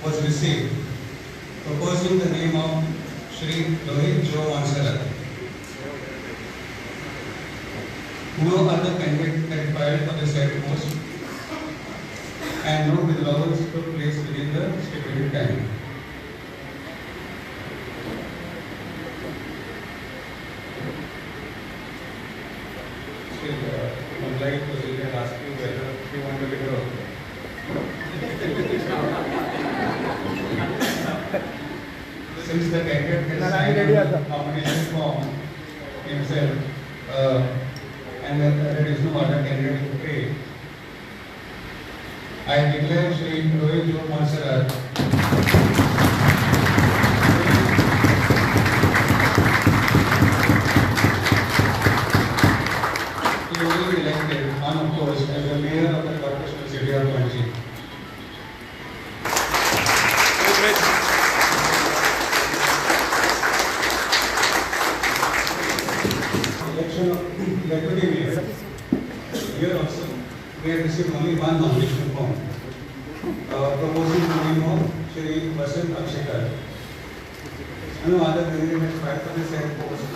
was received proposing the name of Shri Rohit Joe Monserrat. No other candidate had filed for the said post and no withdrawals took place within the stipulated time. Still, compliant procedure ask you whether you want to withdraw. Since the candidate has signed the nomination form himself, and there is no other candidate to pay, I declare Shri Rohit Joe Monserrat duly elected unopposed as the mayor of the Corporation City of Panaji. Election of deputy mayor. Here also, we have received only one nomination form, proposing the name of Shri Vasant Akshekar. No other candidate has filed for the said post.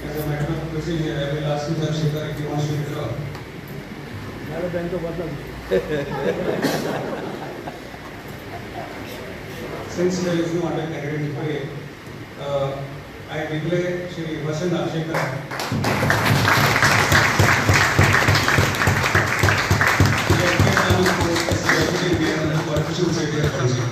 As a matter of procedure, I will ask Mr. Akshekar if he wants to withdraw. Since there is no other candidate to pay, I declare Shri Vasant Akshekar elected unopposed as the deputy mayor of the Corporation City of Panaji.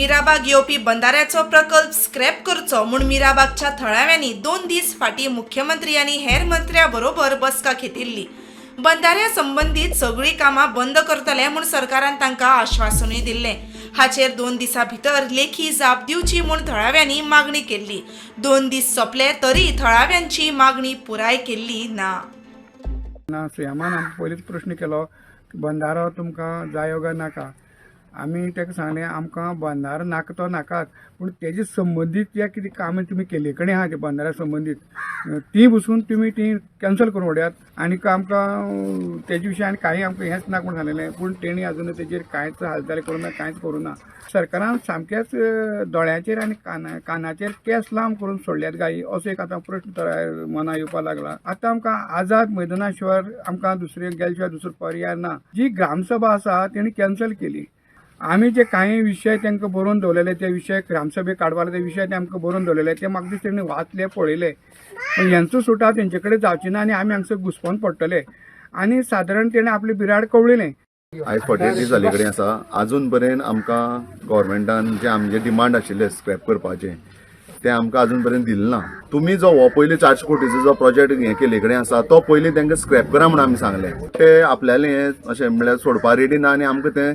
Mirabag येवपी बंदाऱ्याचो प्रकल्प scrap करचो म्हूण मिराबागच्या थळाव्यांनी 2 दीस फाटीं मुख्यमंत्री आनी हेर मंत्र्यां बरोबर बसका घेतिल्ली. बंदाऱ्या संबंदीत सगळीं कामां बंद करतले म्हूण सरकारान तांकां आश्वासनूय दिल्लें. हाचेर 2 दिसां भितर लेखी जाप दिवची म्हूण थळाव्यांनी मागणी केल्ली. 2 दीस सोंपले तरी थळाव्यांची मागणी पुराय केल्ली ना. ना, सीएमान आमकां पयलींच प्रश्न केलो की बंदारो तुमकां जायो काय नाका. आमी ताका सांगलें आमकां बंदारो नाका तो नाकाच, पूण तेजे संबंदीत जे कितें कामां तुमी केल्ले कडेन आहा ते बंदाऱ्या संबंदीत ती बसून तुमी ती कॅन्सल करून उडयात आनीक आमकां तेजे विशीं आनी कांय आमकां हेंच नाका म्हूण सांगलेलें. पूण तेणी आजून तेजेर कांयच हालचाली करूं ना, कांयच करूं ना. सरकारान सामकेंच दोळ्यांचेर आनी कानाचेर केंस लांब करून सोडल्यात गायी असो एक आतां प्रश्न मना येवपाक लागला. आतां आमकां आझाद मैदाना शिवाय आमकां दुसरे गेल्या शिवाय दुसरो पर्याय ना. जी ग्रामसभा आसा तेणी कॅन्सल केली. आमी जे कांय विशय तांकां बरोवन दवरलेले ते विशय ग्रामसभेक काडपाक ते विशय ते आमकां बरोवन दवरलेले ते म्हाका दिसता तेणी वाचले पळयले, पूण हेंचो सुटाव तेंचे कडेन जावचे ना आनी आमी हांगसर घुसपोन पडटले आनी सादारण तेणें आपलें बिराड कवळिलें. आयज 48 दीस जाल्ले कडेन आसा, आजून पर्यंत आमकां गव्हर्मेंटान जे आमचे डिमांड आशिल्ले स्क्रॅप करपाचे ते आमकां आजून पर्यंत दिलें ना. तुमी जो हो पयलीं 400 कोटीचो जो प्रोजेक्ट हें केल्ले कडेन आसा तो पयलीं तांकां स्क्रॅप करा म्हूण आमी सांगलें. ते आपल्यालें हें अशें म्हणल्यार सोडपा रेडी ना आनी आमकां तें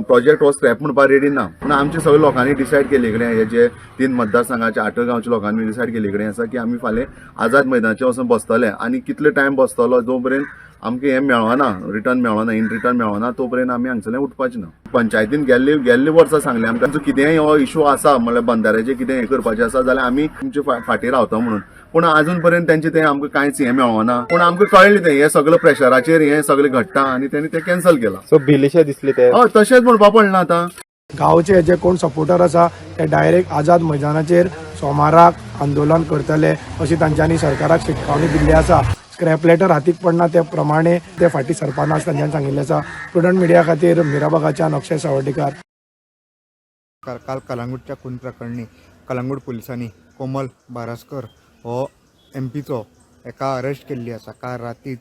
प्रोजेक्ट हो स्क्रॅप म्हणपाक रेडी ना. पूण आमचे सगळे लोकांनी डिसायड केल्ले कडेन हे जे 3 मतदारसंघाचे 8 गांवच्या लोकांनी डिसायड केल्ले कडेन आसा की आमी फाल्यां आझाद मैदानाचेर वचून बसतले आनी कितले टायम बसतलो जो पर्यंत आमकां हें मेळना, रिटर्न मेळना, इन रिटर्न मेळना तो पर्यंत आमी हांगसरल्यान उठपाचें ना. पंचायतीन गेल्ले वर्सा सांगलें आमकां कितेंय हो इशू आसा म्हणल्यार बंदाऱ्याचें कितें हें करपाचें आसा जाल्यार आमी तुमचे फाटीं रावता म्हणून, पूण आजून पर्यंत तेंचें तें आमकां कांयच हें मेळना. पूण आमकां कळ्ळें तें हें सगळें प्रेशराचेर हें सगळें घडटा आनी तेणी तें कॅन्सल केलां. सो बिलीशें दिसलें तें? हय, तशेंच म्हणपा पडना आतां. गांवचे जे कोण सपोर्टर आसा ते डायरेक्ट आझाद मैदानाचेर सोमाराक आंदोलन करतले अशी तांच्यांनी सरकाराक शिटकावणी दिल्ली आसा. स्क्रॅप लेटर हातीक पडना ते प्रमाणे ते फाटीं सरपाना अशें तांच्यांनी सांगिल्लें आसा. प्रुडंट मिडिया खातीर मिराबागाच्यान अक्षय सावर्डेकार. काल कलांगूटच्या खून प्रकरणी कलांगूट पुलिसांनी कोमल बारास्कर हो एम पीचो एका अरेस्ट केल्ली आसा काल रातीच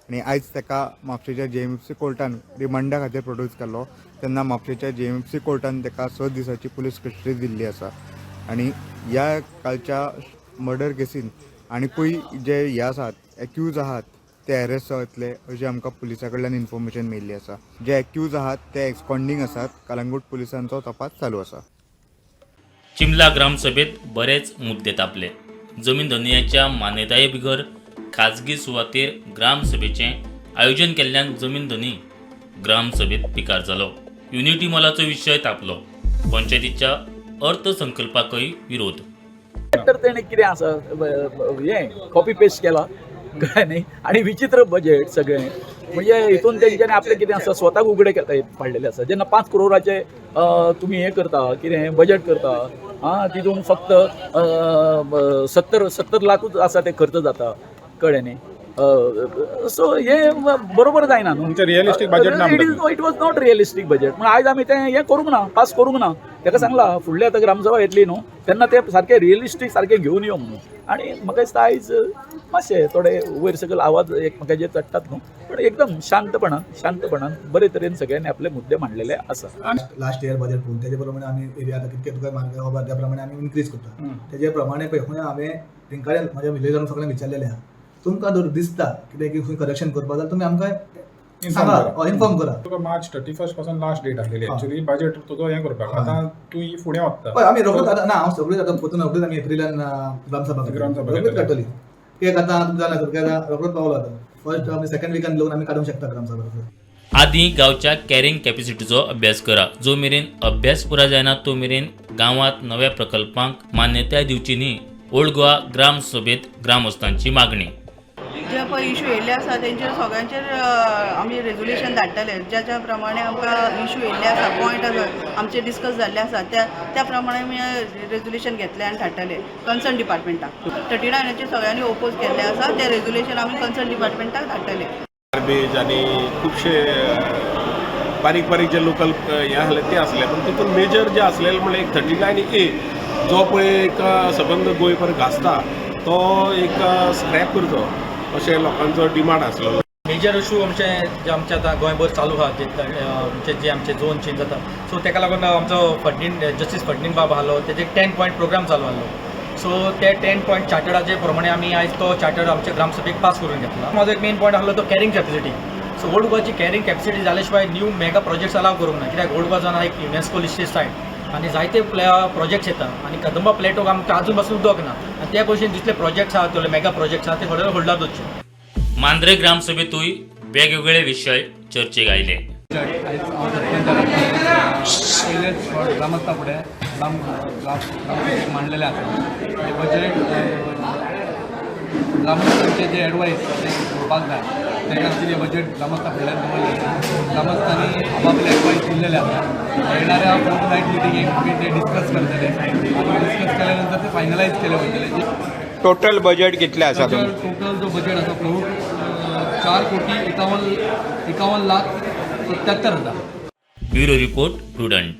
आनी आयज ताका म्हापशेच्या जे एम एफ सी कोर्टान रिमांडा खातीर प्रोड्यूस केल्लो. तेन्ना म्हापशेच्या जे एम एफ सी कोर्टान ताका 6 दिसांची पुलीस कस्टडी दिल्ली आसा. आनी ह्या कालच्या मर्डर केसीन आनिकूय जे हे आसात एक्यूज आहात ते अरेस्ट जातले अशें आमकां पुलिसां कडल्यान इन्फॉर्मेशन मेळिल्ली आसा. जे एक्यूज आहात ते एक्सकॉन्डींग आसात. कलंगूट पुलिसांचो तपास चालू आसा. चिमला ग्रामसभेत बरेच मुद्दे तापले. जमीन धनयाच्या मान्यताये बिगर खाजगी सुवातेर ग्रामसभेचें आयोजन केल्ल्यान जमीन धनी ग्रामसभेत पिकार जालो. युनिटी मॉलाचो विशय तापलो. पंचायतीच्या अर्थसंकल्पाकय विरोध. तर तेणें कितें आसा हें कॉपी पेस्ट केला, कळ्ळें न्ही. आनी विचित्र बजेट सगळें, म्हणजे हितून तेंच्यांनी आपलें कितें आसा स्वताक उगडे पाडलेलें आसा. जेन्ना 5 करोडाचे तुमी हें करता, कितें बजेट करता, आं, तितून फक्त 70 लाखूच आसा ते खर्च जाता, कळ्ळें न्ही. सो हें बरोबर जायना न्हू. तुमचें रियलिस्टीक बजेट ना. It was not realistic budget. म्हण आयज आमी तें हें करूंक ना, पास करूंक ना. ताका सांगलां फुडले आतां ग्रामसभा येतली न्हू तेन्ना ते सारकें रियलिस्टीक सारकें घेवन यो म्हणून. आनी म्हाका दिसता आयज मातशें थोडे वयर सकयल आवाज एकमेकाचेर चडटात न्हू, पण एकदम शांतपणान शांतपणान बरे तरेन सगळ्यांनी आपले मुद्दे मांडलेले आसा. लास्ट इयर बजेट पळोवन तेजे प्रमाणे आमी एरिया आतां कितके तुका मार्ग खबर त्या प्रमाणे आमी इन्क्रीज करता. तेजे प्रमाणे पळय खंय हांवें तेंकां म्हाज्या विलेजान सगळ्यांक विचारलेलें आहा, तुमकां जर दिसता कितें की खंय करेक्शन करपाक जाल्यार तुमी आमकां सांगा, इन्फॉर्म करा. तुका मार्च 31 पासून लास्ट डेट आसलेली एक्चुअली बजेट तुजो हें करपाक. आतां तूं ही फुडें वता. हय, आमी रोखडोच आतां ना, हांव सगळीच आतां परतून रोखडीच आमी एप्रिलान ग्रामसभा रोखडीच काडटली. कित्याक आतां तुमकां जाणा सगळें आतां रोखडोच पावलो आतां फर्स्ट आमी सेकंड विकान लोन आमी काडूंक शकता ग्रामसभा. आदी गांवच्या कॅरिंग कॅपॅसिटीचो अभ्यास करा. जो मेरेन अभ्यास पुराय जायना तो मेरेन गांवांत नव्या प्रकल्पांक मान्यताय दिवची न्ही, ओल्ड गोवा ग्रामसभेत ग्रामस्थांची मागणी. जे पळय इशू येयल्ले आसा तेंचेर सगळ्यांचेर आमी रेजोल्युशन धाडटले. ज्या ज्या प्रमाणे आमकां इशू येयल्ले आसा, पॉयंट आसा आमचे डिस्कस जाल्ले आसा, त्या त्या प्रमाणे आमी रेजोल्युशन घेतले आनी धाडटले कन्सर्न डिपार्टमेंटाक. 39आचेर सगळ्यांनी ओपोज केल्ले आसा, ते रेजोल्युशन आमी कन्सर्न डिपार्टमेंटाक धाडटले. गार्बेज आनी खुबशे बारीक बारीक जे लोकल हें आसले ते आसले, पूण तितून मेजर जे आसलेले म्हणल्यार एक 39A जो पळय एक सबंद गोंयभर गाजता तो एक स्क्रॅप करचो अशें लोकांचो डिमांड आसलो. मेजर इशू आमचे जे आमचे आतां गोंयभर चालू आहा, जे जे आमचे झोन चेंज जाता, सो तेका लागून आमचो फर्डिन जस्टीस फर्डिन बाब आहलो, तेजे 10 पॉयंट प्रोग्राम चालू आहलो. सो ते 10 पॉयंट चार्टराचे प्रमाणे आमी आयज तो चार्टर आमच्या ग्रामसभेक पास करून घेतला. म्हाजो एक मेन पॉयंट आहलो तो कॅरिंग कॅपॅसिटी. सो ओल्ड गोवाची कॅरिंग कॅपॅसिटी जाल्या शिवाय न्यू मेगा प्रोजेक्ट्स अलाव करूंक ना, कित्याक ओल्ड गोवा जावन एक युनेस्को लिस्टेड सायट आनी जायते प्रोजेक्ट्स येता आनी कदंबा प्लेटोक आमकां आजून पासून उदक ना आनी त्या भशेन जितले प्रोजेक्ट्स आहा, ते मेगा प्रोजेक्ट्स आहा, ते थोडे होल्डार दवरचे. मांद्रे ग्रामसभेतूय वेगवेगळे विशय चर्चेक आयले. पयलेच फावट ग्रामस्था फुडें ग्रामसभेक मांडलेलें आसा हें बजेट. ग्रामस्थांचे जे एडवायस ते घेवपाक जाय, ते खातीर हें बजेट ग्रामस्था फुडल्यान दवरलें. ग्रामस्थांनी आपापले एडवायस दिल्लेले आसा. येणाऱ्या फोर्थ नायट मिटिंगेक आमी ते डिस्कस करतले आनी डिस्कस केल्या नंतर ते फायनलायज केले वयतले. टोटल बजेट कितलें आसा? टोटल जो बजेट आसा Prabhu 4,51,77,000. Bureau report, Prudent.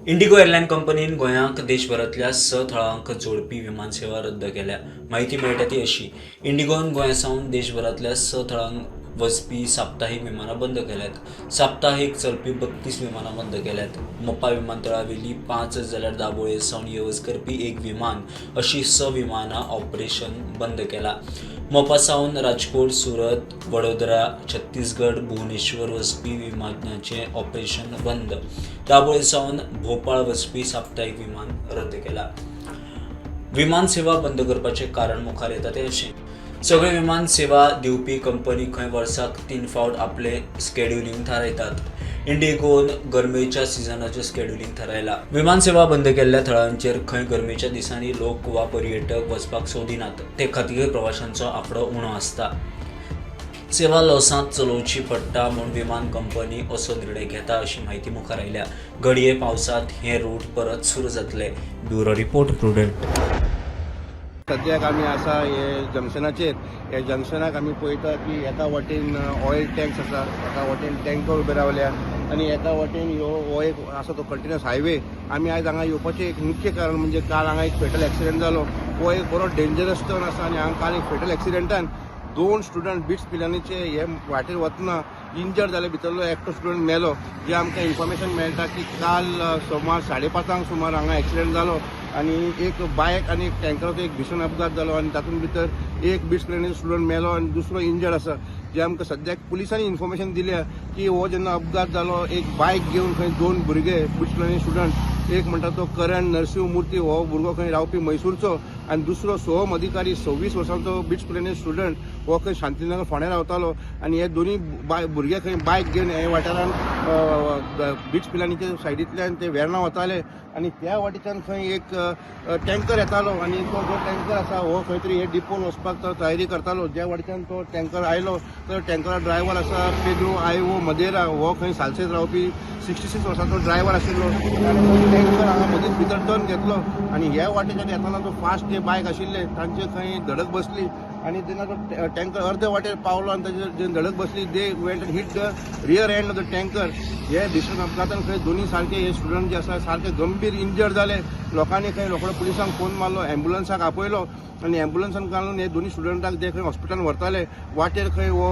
IndiGo airline कंपनीन गोंयांक देशभरांतल्या 6 थळांक जोडपी विमानसेवा रद्द केल्या. म्हायती मेळटा ती अशी, इंडिगोन गोंया सावन देशभरांतल्या 6 थळांक वचपी साप्ताहीक विमानां बंद केल्यात. साप्ताहीक चलपी 32 विमानां बंद केल्यात. मोपा विमानतळावेली 5 जाल्यार दाबोळे सावन येवज करपी 1 विमान अशी 6 विमानां ऑपरेशन बंद केला. मोपा सावन राजकोट, सुरत, वडोदरा, छत्तीसगड, भुवनेश्वर वचपी विमानाचें ऑपरेशन बंद. दाबोळे सावन भोपाळ वचपी साप्ताहीक विमान रद्द केला. विमान सेवा बंद करपाचें कारण मुखार येता तें अशें, सगळे विमान सेवा दिवपी कंपनी खंय वर्साक 3 फावट आपलें स्केड्युलिंग थारायतात. इंडिगोन गरमेच्या सिजनाचें स्केड्युलिंग थारायलां. विमान सेवा बंद केल्ल्या थळांचेर खंय गरमेच्या दिसांनी लोक वा पर्यटक वचपाक सोदिनात, ते खातीर प्रवाशांचो आंकडो उणो आसता. सेवा लॉसांत चलोवची पडटा म्हूण विमान कंपनी असो निर्णय घेता अशी म्हायती मुखार आयल्या. घडये पावसांत हे रूट परत सुरू जातले. Bureau report, Prudent. सद्याक आमी आसा हे जंक्शनाचेर. हे जंक्शनाक आमी पळयता की एका वटेन ऑयल टँक्स आसा, एका वटेन टँकर उबे रावल्या आनी एका वटेन ह्यो हो एक आसा तो कंटिन्युअस हायवे. आमी आयज हांगा येवपाचें एक मुख्य कारण म्हणजे काल हांगा एक फेटल एक्सिडंट जालो. हो एक बरो डेंजरस टर्न आसा आनी हांगा काल एक फेटल एक्सिडंटान 2 स्टुडंट बिट्स पिलानीचे हे वाटेर वतना इंजर्ड जाले. भितरलो एकटो स्टुडंट मेलो. जे आमकां इन्फॉर्मेशन मेळटा की काल सुमार 5:30 सुमार हांगा एक्सिडंट जालो आनी एक बायक आनी एक टँकराचो एक भीषण अपघात जालो आनी तातूंत भितर एक बिट्स पिलानी स्टुडंट मेलो आनी दुसरो इंजर्ड आसा. जे आमकां सद्याक पुलिसांनी इन्फॉर्मेशन दिल्या की हो जेन्ना अपघात जालो एक बायक घेवन खंय 2 भुरगे बिट्स पिलानी स्टुडंट, एक म्हणटा तो करण नरसिंह मूर्ती हो भुरगो खंय रावपी मैसूरचो आनी दुसरो सोहम अधिकारी 26 वर्सांचो बिट्स पिलानी स्टुडंट हो खंय शांतीनगर फोंड्या रावतालो आनी हे दोनूय भुरगे खंय बायक घेवन हे वाठारान बिट्स पिलानीच्या सायडींतल्यान ते वेर्णा वताले आनी त्या वाटेच्यान खंय एक टँकर येतालो आनी तो जो टँकर आसा हो खंय तरी हे डिपोन वचपाक तो तयारी करतालो. ज्या वाटेच्यान तो टँकर आयलो तर टँकरा ड्रायव्हर आसा पेद्रो आयवो मदेरा हो खंय सालसेत रावपी 66 वर्सांचो ड्रायव्हर आशिल्लो आनी तो टँकर हांगा मदींच भितर टर्न घेतलो आनी ह्या वाटेच्यान येताना तो फास्ट जे बायक आशिल्ले तांचे खंय धडक बसली आनी तेन्ना तो टँकर अर्दे वाटेर पावलो आनी ताजेर जे धडक बसली they went hit the rear end of the tanker. हे भीषण अपघातान खंय दोनूय सारके हे स्टुडंट जे आसा सारके गंभीर इंजर्ड जाले. लोकांनी खंय रोखडो पुलिसांक फोन मारलो, एम्बुलन्साक आपयलो आनी एम्बुलन्सान घालून हे दोनूय स्टुडंटाक ते खंय हॉस्पिटलान व्हरताले. वाटेर खंय हो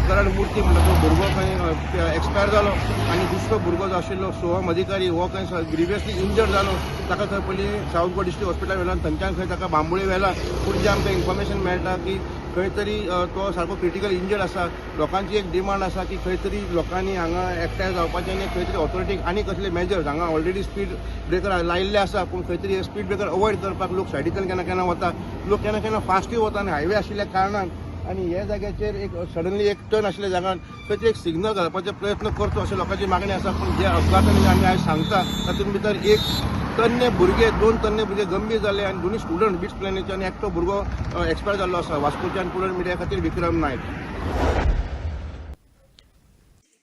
करण मूर्ती म्हणटा तो भुरगो खंय एक्सपायर जालो आनी दुसरो भुरगो जो आशिल्लो सोहम अधिकारी हो खंय ग्रिवियसली इंजर्ड जालो. ताका थंय पयलीं सावथ गोवा डिस्ट्रिक्ट हॉस्पिटलान व्हेलो आनी थंयच्यान खंय ताका बांबोळे व्हेला. पूण जे आमकां इन्फॉर्मेशन मेळटा की खंय तरी तो सारको क्रिटिकल इंजर्ड आसा. लोकांची एक डिमांड आसा की खंय तरी लोकांनी हांगा एकठांय जावपाचें आनी खंय तरी ऑथॉरिटीक आनी कसले मेजर्स हांगा ऑलरेडी स्पीड ब्रेकर लायिल्ले आसा पूण खंय तरी हे स्पीड ब्रेकर अवॉयड करपाक लोक सायडींतल्यान केन्ना केन्ना वता, लोक केन्ना केन्ना फास्टूय वता आनी हायवे आशिल्ल्या कारणान आनी ह्या जाग्याचेर एक सडनली एक टर्न आशिल्ल्या जाग्यान खंय तरी एक सिग्नल घालपाचो प्रयत्न करचो अशें लोकांची मागणी आसा. पूण जे अपघातांनी आमी आयज सांगता तातूंत भितर एक तन्ने भुरगे, दोन तन्ने भुरगे गंभीर जाले आनी दोनूय स्टुडंट बिट्स पिलानीचे आनी एकटो भुरगो एक्सपायर जाल्लो आसा. वास्कोच्यान पुरण मिडिया खातीर विक्रम नायक.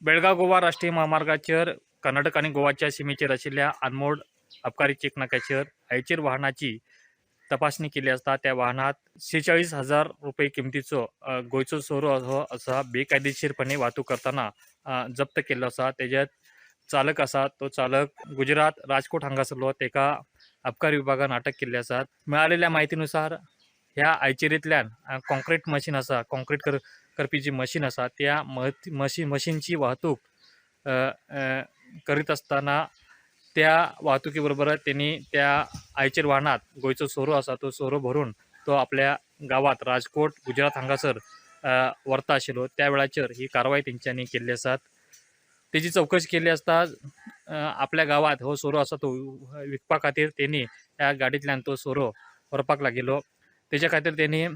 बेळगांव गोवा राष्ट्रीय महामार्गाचेर कर्नाटक आनी गोवाच्या शिमेचेर आशिल्ल्या आनमोड अबकारी चेकनाक्याचेर आयचेर वाहनाची तपासणी केली आसता त्या वाहनात 46,000 रुपये किमतीचो गोंयचो सोरो हो आसा बेकायदेशीरपणे वाहतूक करतना जप्त केल्लो आसा. तेज्यात चालक आसा तो चालक गुजरात राजकोट हांगासरलो, तेका अबकारी विभागान अटक केल्ली आसा. मेळालेल्या म्हायतीनुसार ह्या आयचेरींतल्यान कॉन्क्रीट मशीन आसा, कॉन्क्रीट करपी जी मशीन आसा त्या मशीनची वाहतूक करीत आसतना त्या वाहतुकी बरोबर त्यांनी त्या आयचेर वाहनात गोंयचो सोरो आसा तो सोरो भरून तो आपल्या गांवांत राजकोट गुजरात हांगासर व्हरता आशिल्लो. त्या वेळाचेर ही कारवाय तेंच्यांनी केल्ली आसात. तेजी चवकशी केल्ली आसता आपल्या गांवांत हो सोरो आसा तो विकपा खातीर तेणी ह्या गाडयेंतल्यान तो सोरो व्हरपाक लागिल्लो. तेच्या खातीर तेणी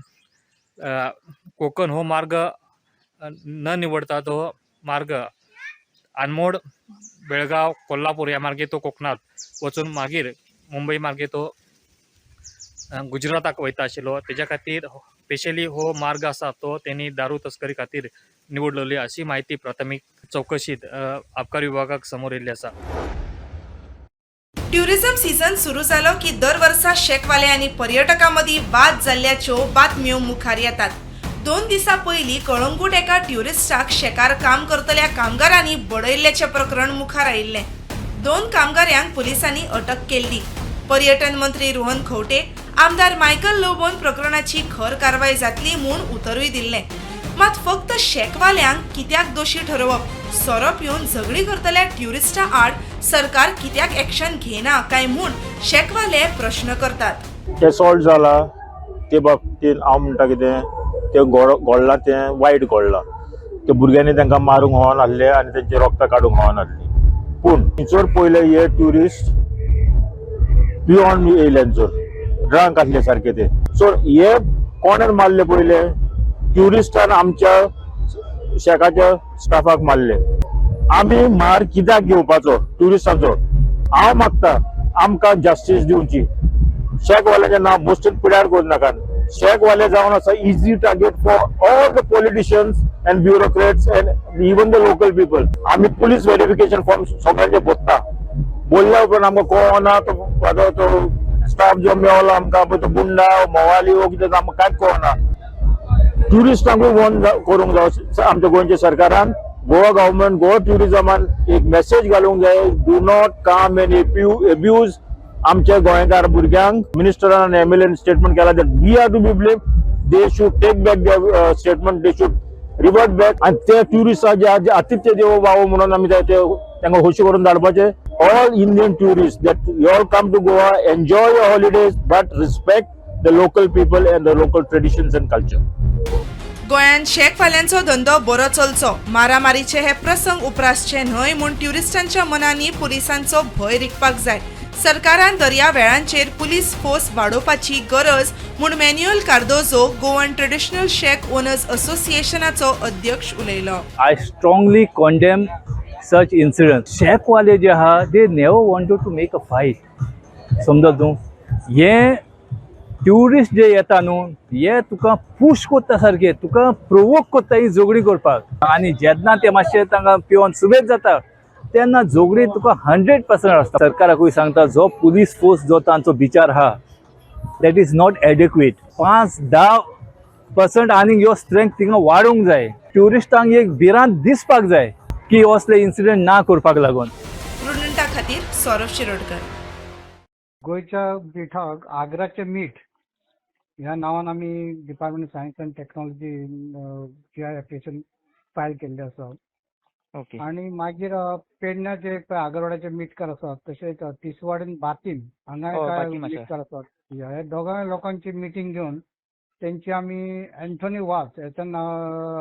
कोकण हो मार्ग न निवडता तो मार्ग आनमोड बेळगांव कोल्हापूर ह्या मार्गे तो कोकणांत वचून मागीर मुंबय मार्गे तो गुजराताक वयता आशिल्लो. तेज्या खातीर स्पेशली हो मार्ग आसा तो तेणी दारू तस्करी खातीर निवडलेली अशी म्हायती प्राथमीक चवकशीत अबकारी विभागाक समोर येयल्ली आसा. ट्युरिझम सीझन सुरू जालो की दर वर्सा शेकवाले आनी पर्यटकां मदीं वाद जाल्ल्याच्यो बातम्यो मुखार येतात. 2 दिसां पयलीं कळंगूट एका ट्युरिस्टाक शेकार काम करतल्या कामगारांनी बडयल्ल्याचें प्रकरण मुखार आयिल्लें. 2 कामगारांक पुलिसांनी अटक केल्ली. पर्यटन मंत्री रोहन खंवटे, आमदार मायकल लोबोन प्रकरणाची खर कारवाय जातली म्हूण उतरूय दिल्लें. मात फक्त शेकवाल्यांक कित्याक दोशी ठरोवप? सोरो पिवन झगडी करतल्या ट्युरिस्टा आड सरकार कित्याक एक्शन घेना काय म्हूण शेकवाले प्रश्न करतात. एसॉल्ट जाला ते बाबतींत हांव म्हणटा कितें तें घडलां तें वायट घडलां. ते भुरग्यांनी तांकां मारूंक होवन आहले आनी तेंचे रोगतां काडूंक होवन आहली. पूण थंयसर पयले हे ट्युरिस्ट पिवन येयले, थंयसर ड्रंक आसले सारके ते. सो हे कोणें मारले पयले? ट्युरिस्टान आमच्या शेकाच्या स्टाफाक मारले. आमी मार कित्याक घेवपाचो ट्युरिस्टांचो? हांव मागता आमकां जस्टीस दिवची. शेकवाल्याचें नांव बसून पिड्यार करूं नाकात. शेकवाले जावन आसा easy target for all the politicians and bureaucrats and even the local people. आमी पुलीस व्हेरिफिकेशन फॉर्म सगळ्यांचे भरता. बोलल्या उपरांत आमकां कळना तो तो स्टाफ जो मेवलो आमकां पळय तो गुंडा मोवाली वो कितें आमकां कांयच कळना. ट्युरिस्टांकूय वोन करूंक जाय आमच्या गोंयच्या सरकारान. गोवा गव्हर्मेंट गोवा ट्युरिजमान एक मेसेज घालूंक जाय, do not come and abuse आमच्या गोंयकार भुरग्यांक. मिनिस्टरान आनी एमएलएन स्टेटमेंट केला that we are to be blame. They should take back their statement, they should revert back. आनी ते ट्युरिस्टां जे आतिथ्य देवो भावो म्हणून आमी तांकां खोशी करून धाडपाचे. All Indian tourist that you all come to Goa, enjoy your holidays but respect the local people and the local traditions and culture. गोंयांत शेकवाल्यांचो धंदो बरो चलचो, मारामारीचे हे प्रसंग उप्रासचे न्हय म्हूण ट्युरिस्टांच्या मनांनी पुलिसांचो भंय रिगपाक जाय. सरकारान दर्या वेळांचेर पुलीस फोर्स वाडोवपाची गरज म्हूण Manuel Cardozo, Goan Traditional Shack Owners असोसिएशनाचो अध्यक्ष उलयलो. I strongly condemn such incident. शॅकवाले जे आहा, they never wanted to make a fight. समजा तूं हे ट्युरिस्ट जे येता न्हू, हे तुका पूश कोत्ता सारके, तुका प्रोवोक कोत्ता ही झगडी करपाक. आनी जेन्ना ते मातशे तांकां पिवन सुबेज जाता, तेन्ना झगडी तुका 100% आसता. सरकाराकूय सांगता, जो पुलीस फोर्स जो तांचो बिचार आहा, that is not adequate. 5-10% आनीक ह्यो स्ट्रेंथ थिंगा वाडोवंक जाय. ट्युरिस्टांक एक भिरांत दिसपाक जाय की असले इन्सिडंट ना करपाक लागून. प्रुडंटा खातीर सौरभ शिरोडकर. गोंयच्या मिठाक आग्राचें मीठ ह्या नांवान आमी Department of Science and Technology GI application file केल्लें आसा. आनी मागीर पेडण्याचे पळय आगरवाड्याचे मीठकार आसात, तशेंच तिसवाडीन बातीम हांगा कांय बातीम आसा. मीठकार आसात. ह्या दोगांय लोकांची मिटींग घेवन तेंची आमी अँथोनी वाज हेच्या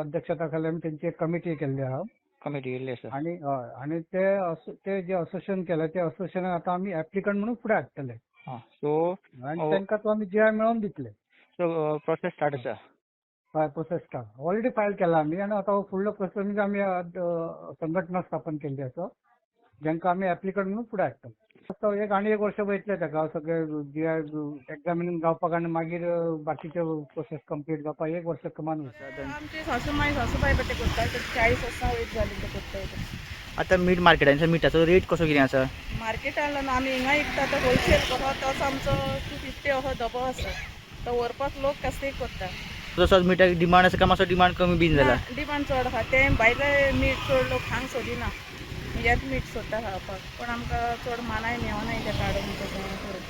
अध्यक्षता खाली आमी तेंची एक कमिटी केल्ली आहा. कमिटी केल्ली आसा. आनी हय, आनी ते जे असोसिएशन केलें, ते असोसिएशनाक आतां आमी एप्लिकंट म्हणून फुडें हाडटले. आं, सो आनी तांकां तो आमी जीआय मेळोवन दितले. सो प्रोसेस स्टार्ट आसा. हय, प्रोसेस स्टार्ट, ऑलरेडी फायल केला आमी. आनी आतां हो फुडलो प्रोसेस म्हणजे आमी संघटना स्थापन केल्ली आसा, जांकां आमी एप्लिकंट म्हणून फुडें हाडटले. तो एक आनी एक वर्स वयतलें ताका सगळे जीआय एग्जामिनींग जावपाक आनी मागीर बाकीचे प्रोसेस कंप्लीट जावपाक एक वर्स कमान वयता. आमची सासूमाय, सासूबाय पण ते करता. 40 वर्सां वयर जाली ते करता. आतां मीठ मार्केटान मिठाचो रेट कसो कितें आसा? मार्केटान आमी हिंगा विकता तो होलसेल कसो, तोच आमचो 250 असो डबो आसा. तो व्हरपाक लोक कसलेय करता. तसोच मिठाक डिमांड आसा काय मातसो डिमांड कमी बीन जाला? डिमांड चड आहा. तें भायले मीठ चड लोक खावंक सोदिना, हेच मीठ सोदता खावपाक. पूण आमकां चड मानाय मेळना तें काडून तशें करून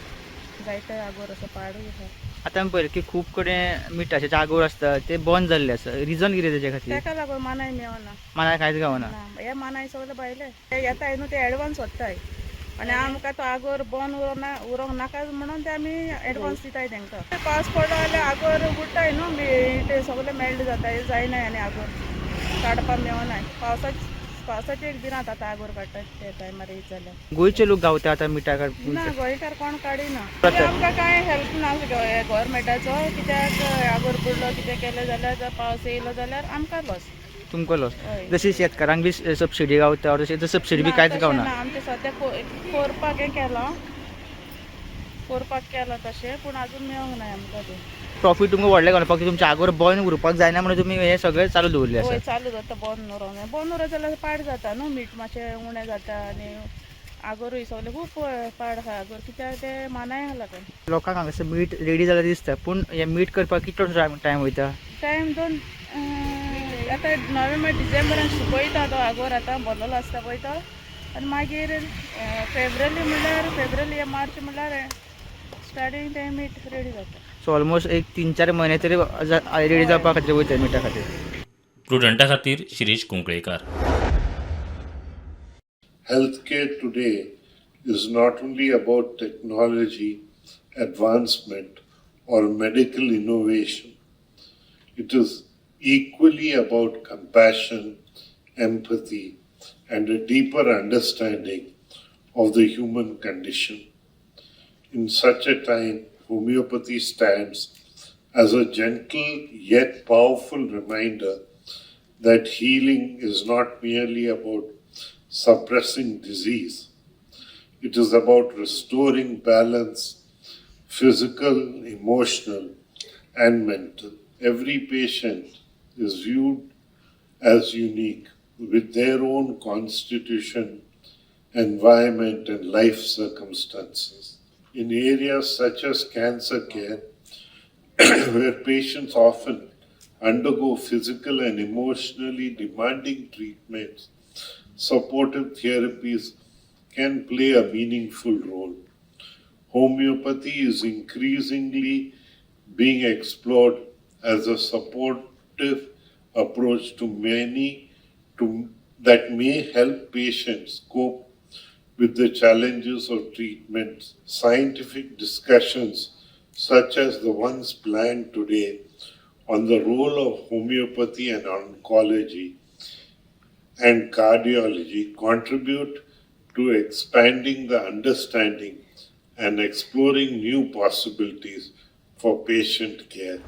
जायते आगोर असो पाडूय आहा. आतां आमी पळयलें की खूब कडेन मिठाचे जे आगोर आसता ते बंद जाल्ले आसा. रिजन कितें तेजे खातीर? तेका लागून मानाय मेळना. मानाय कांयच गावना? ना, हे मानाय सगळे भायले ते येताय न्हू, ते एडवान्स सोदताय आनी आमकां तो आगोर बंद उरोना, उरोंक नाका म्हणून ते आमी एडवान्स दिताय तेंकां. पावस पडलो जाल्यार आगोर उडटाय न्हू, मीठ सगळें मेल्ट जाता, जायनाय आनी आगोर काडपाक मेळनाय. पावसाची एक भिरांत आतां आगोर काडटा ते टायमार येत जाल्यार. गोंयचे लोक गावता आतां मिठा ना, गोंयकार कोण काडिना. आमकां कांय हेल्प ना गोवोरमेंटाचो, कित्याक आगोर बुडलो कितें केलें जाल्यार, जर पावस येयलो जाल्यार आमकां लॉस. तुमकां लॉस. हय. जशी शेतकारांक बी सबसिडी गावता, तशें सबसिडी बी ना, कांयच तशें गावना? ना. आमचें सद्या कोरपाक हें केलां, कोरपाक केलां तशें, पूण आजून मेळोंक ना आमकां तें. प्रॉफीट तुमकां व्हडलें गावना, फक्त तुमचें आगोर बंद उरपाक जायना म्हणून तुमी हें सगळें चालू दवरलें आसा. हय, चालू जाता. बंद उरोंक जाय. बंद उरत जाल्यार पाड जाता न्हू मीठ, मातशें उणें जाता आनी आगोरूय सगळें खूब पाड आहा आगोर, कित्याक ते मानाय लागून. लोकांक हांगासर मीठ रेडी जाल्यार दिसता, पूण हें मीठ करपाक कितलो टायम वयता? टायम दोन आतां नोव्हेंबर डिसेंबरान सुकयता तो आगोर, आतां भरलेलो आसता पळय तो. आनी मागीर फेब्रुवारी म्हणल्यार, फेब्रुवारी या मार्च म्हणल्यार स्टार्टींग तें मीठ रेडी जाता. सो ऑलमोस्ट एक 3-4 म्हयने तरी रेडी जावपा खातीर वयता मिठा खातीर. प्रुडंटा खातीर Shirish Kunkalekar. Healthcare today is not only about technology advancement or medical innovation. It is equally about compassion, empathy, and a deeper understanding of the human condition. In such a time, homeopathy stands as a gentle yet powerful reminder that healing is not merely about suppressing disease. It is about restoring balance, physical, emotional, and mental. Every patient is viewed as unique with their own constitution, environment, and life circumstances. In areas such as cancer care, where patients often undergo physical and emotionally demanding treatments, supportive therapies can play a meaningful role. Homeopathy is increasingly being explored as a supportive approach to many to, that may help patients cope with the challenges of treatment. Scientific discussions, such as the ones planned today on the role of homeopathy and oncology and cardiology, contribute to expanding the understanding and exploring new possibilities for patient care.